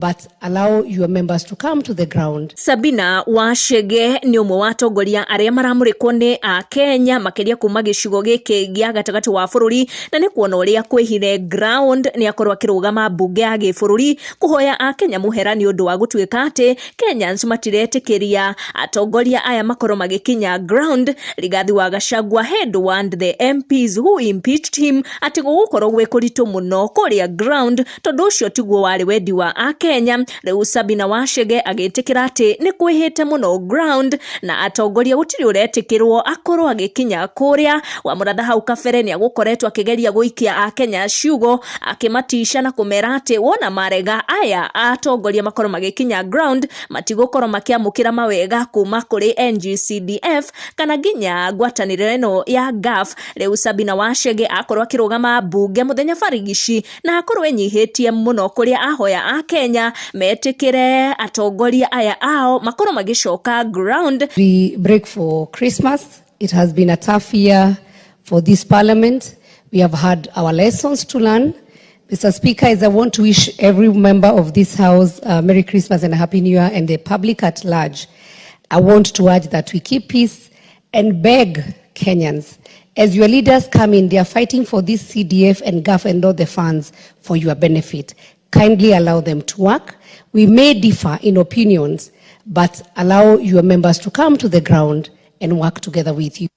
But allow your members to come to the ground. Sabina Wachege nĩ ũmwe wa atongoria arĩa maramũrĩkwo nĩ Akenya makĩria kuma gĩcigo gĩkĩ gĩa gatagatĩ wa bũrũri, na nĩ kuona ũrĩa kwĩhire ground nĩ akorwo akĩrũgama mbunge ya gĩbũrũri kũhoya Akenya mũhera nĩ ũndũ wa gũtuĩka atĩ Kenyans matiretĩkĩria atongoria aya makorwo magĩkinya ground. Rigathi wa Gachagua had warned the MPs who impeached him atĩ gũgũkorwo gwĩ kũritũ mũno kũrĩa ground tondũ ũcio tiguo warĩ wendi wa Akenya. Rĩu Sabina Wachege agĩtĩkĩra atĩ nĩ kwĩhĩte mũno ground na atongoria gũtirĩ ũretĩkĩrwo akorwo agĩkinya kũrĩa. Wamũratha hau kabere nĩ agũkoretwo akĩgeria gũikia Akenya ciugo akĩmatisha na kũmera atĩ wona marega aya atongoria makorwo magĩkinya ground matigũkorwo makĩamũkĩra mawega kuma kũrĩ NGCDF kana nginya ngwatanĩro ĩno ya GAF. Rĩu Sabina Wachege akorwo akĩrũgama mbunge mũthenya barigici na akorwo enyihĩtie mũno kũrĩa ahoya Akenya metĩkĩre atongoria aya ao makorwo magĩcoka ground. We break for Christmas. It has been a tough year for this parliament. We have had our lessons to learn. Mr. Speaker, as I want to wish every member of this House Merry Christmas and a Happy New Year and the public at large, I want to urge that we keep peace and beg Kenyans, as your leaders come in, they are fighting for this CDF and GAF and all the funds for your benefit. Kindly allow them to work. We may differ in opinions, but allow your members to come to the ground and work together with you.